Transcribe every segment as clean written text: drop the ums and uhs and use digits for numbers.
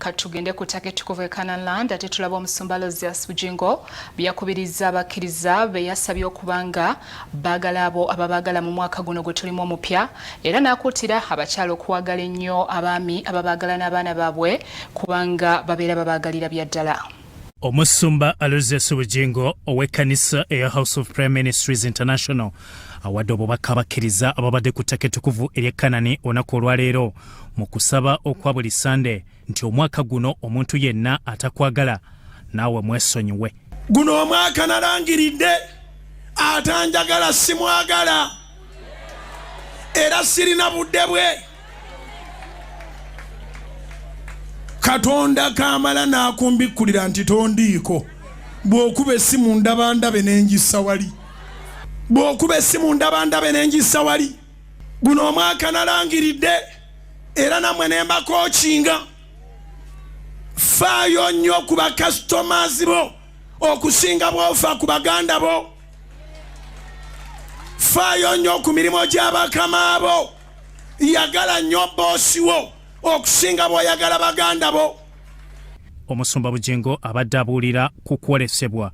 Katugende ku ttaka ettukuvu e Canaan Land ate tulaba omusumba Aloysius Bugingo byakubirizza abakkiriza be yasabye okuba nga baagala abo ababaagala mu mwaka guno gwe tulimu omupya era n'akuutira abakyala okwagala ennyo abaami ababaagala n'abaana baabwe kubanga babeera babaagalira bya ddala. Omusumba Aloysius Bugingo ow'ekkanisa eya House of Prayer Ministries International awadde obubaka abakkiriza ababadde ku ttaka ettukuvu ery'e Kanani olunaku olwaleero mu kusaba okwa buli Sande nti omwaka guno omuntu yenna atakwagala naawe mwesonyiwe. Guno omwaka nalangiridde atanjagala simwagala era sirina budde bwe. Katonda kamala n'akumbikkulira nti tondiiko bw'okuba essimu ndaba ndabe n'engissa wali bw'okuba essimu ndaba ndabe n'engissa wali. Guno omwaka nalangiridde era namwe nembakokinga faayo nnyo ku bakasitomazi bo okusinga bwofa ku baganda bo. Faayo nnyo ku mirimu gy'abakama bo. Yagala nnyo boosi wo okusinga bw'oyagala baganda bo. Omusumba Bugingo abadde abuulira ku kwolesebwa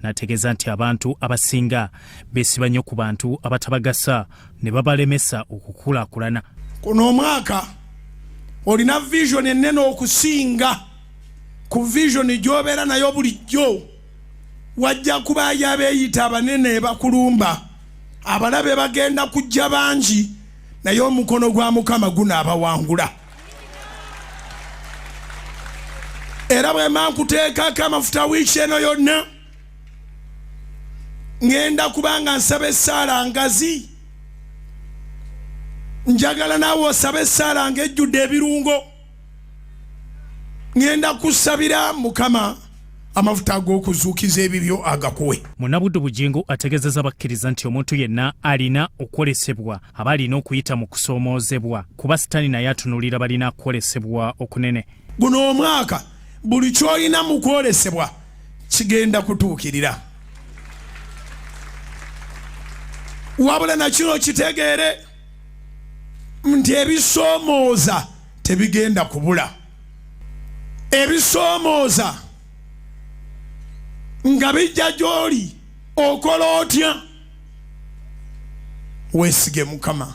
n'ategeeza nti abantu abasinga beesiba nnyo ku bantu abatabagasa ne babalemesa okukulaakulana. Kuno omwaka olina vision ennene okusinga ku vision gy'obeera nayo bulijjo. Wajja kubaayo abeeyita abanene bakulumba, abalabe bagenda kujja bangi, naye omukono gwa Mukama gunaabawangula. Era bwe mba nkuteekako amafuta wiiki eno yonna, ŋŋenda kuba nga nsaba essaala ngazi. Njagala naawe osabe essaala ng'ejjudde ebirungo. Ŋŋenda kusabira Mukama amafuta ag'okuzuukiza ebibyo agakuwe. Munnabuddu Bugingo ategeezezza abakkiriza nti omuntu yenna alina okwolesebwa aba alina okuyita mu kusoomoozebwa kuba sitaani naye atunuulira balina kwolesebwa okunene. Guno omwaka buli ky'olina mu kwolesebwa kigenda kutuukirira. Wabula na kino kitegeere nti ebisoomooza tebigenda kubula. Ebisoomooza nga bijja gy'oli, okola otya? Weesige Mukama.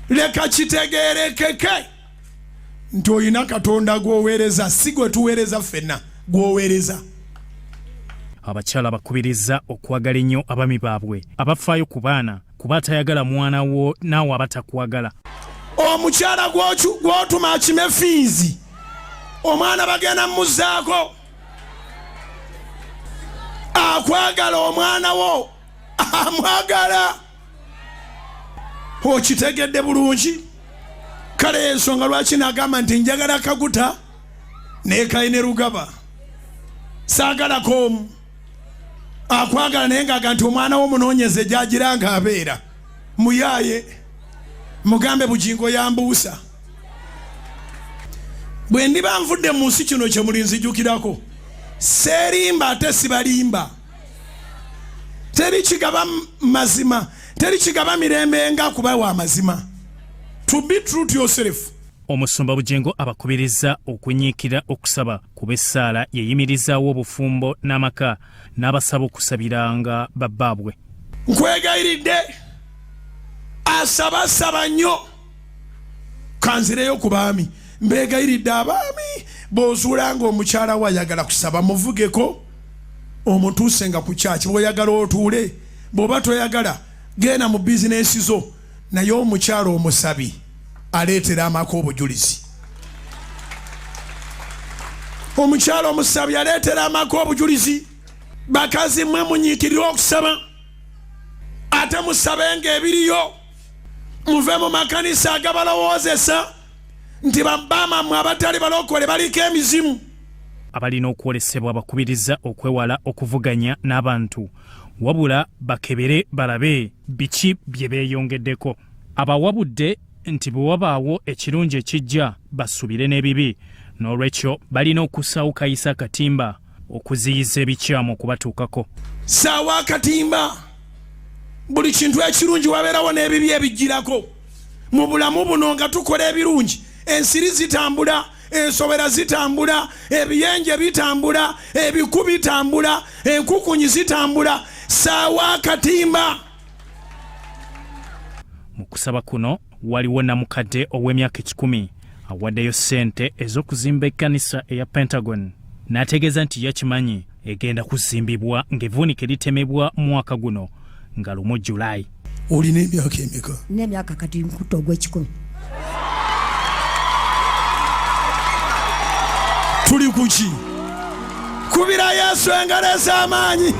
Leka kitegeerekeke nti olina Katonda gw'oweereza, si gwe tuweereza ffenna, gw'oweereza. Abakyala bakubirizza okwagala ennyo abaami baabwe abafaayo ku baana kuba atayagala mwana wo naawe aba takwagala. Omukyala gw'otuma akime fiizi, omwana bagenda mmuzaako. Akwagala omwana wo amwagala. Okitegedde bulungi? Kale ensonga lwaki nagamba nti njagala Kaguta ne Kainerugaba, saagalako omu akwagala naye ng'aga nti omwana wo munoonyeze gy'agira ng'abeera muyaaye, mugambe Bugingo yambuusa. Bwe ndiba nvudde mu nsi kino kye mulinzijukirako, seerimba ate sibalimba. Teri kigaba mazima, teri kigaba mirembe nga kubawa amazima. To be true to yourself. Omusumba Bugingo abakubirizza okunyiikira okusaba kuba essaala yeyimirizaawo obufumbo n'amaka n'abasaba okusabiranga babbaabwe. Nkwegayiridde asabasaba nnyo kanzireyo ku baami. Mbeegayiridde abaami, bw'ozuula ng'omukyala wo ayagala kusaba muvugeko omutuuse nga ku kyaki. Bw'oyagala otuule, bw'oba toyagala genda mu bizinensi zo, naye omukyala omusabi aleetera amaka obujulizi. Omukyala omusabi aleetera amaka obujulizi. Bakazi mmwe munyiikirire okusaba, ate musabenga ebiriyo. Muve mu makanisa agabalowoozesa nti babamammwe abatali balokole baliko emizimu. Abalina okwolesebwa bakubiriza okwewala okuvuganya n'abantu wabula bakebere balabe biki bye beeyongeddeko. Abawabudde nti bwe wabaawo ekirungi ekijja basuubire n'ebibi n'olwekyo balina okussaawo kayisa akatimba okuziyiza ebikyamu okubatuukako. Ssaawo akatimba. Buli kintu ekirungi wabeerawo n'ebibi ebijjirako. Mu bulamu buno nga tukola ebirungi, ensiri zitambula. Ensowera zitambula, ebiyenje bitambula, ebiku bitambula, enkukunyi zitambula. Saawa akatimba. Mu kusaba kuno waliwo namukadde ow'emyaka 100 awaddeyo ssente ez'okuzimba ekkanisa eya Pentagon, n'ategeeza nti yakimanyi egenda kuzimbibwa ng'evvuunike litemebwa mwaka guno nga 1 Julayi. Olina emyaka emeka? N'emyaka kati nkutta ogw'ekikumi. Tuli kuki? Kubira Yesu engalo ez'amaanyi.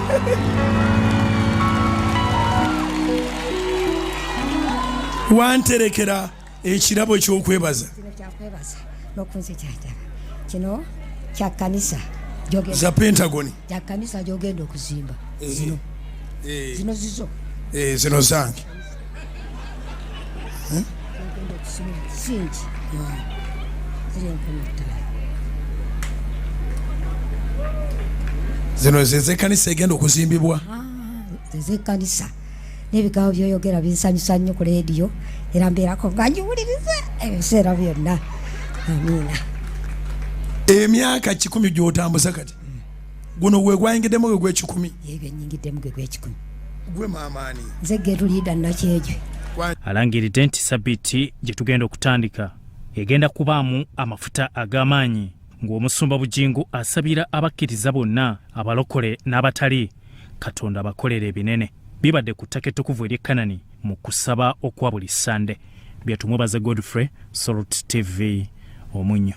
Wanterekera ekirabo ky'okwebaza. Kino kyakwebaza n'okunzijanjaba. Kino kya kkanisa za Pentagon. Kya kkanisa gy'ogenda okuzimba. Zino. Zino zizo. Zino zange. Singi. Ziri 5,000. Zino zez'ekkanisa egenda okuzimbibwa. Zez'ekkanisa. N'ebigambo by'oyogera binsanyusa nnyo ku leediyo, era mbeerako nga ngiwuliriza ebiseera byonna. Amiina. Emyaka 100 gy'otambuza kati, guno gwe gwayingiddemu gwe gw'ekikumi? Ebyo nnyingiddemu gwe gw'ekikumi. Gwe maama ani? Nze Geruliida Nakyejwe. Alangiridde nti sabbiiti gye tugenda okutandika egenda kubaamu amafuta ag'amaanyi, ng'omusumba Bugingo asabira abakkiriza bonna abalokole n'abatali Katonda abakolera ebinene. Bibadde ku ttaka ettukuvu ery'e Kanani mu kusaba okwa buli Ssande. Byatumwebaze Godfrey, Salt TV, Omunnyo.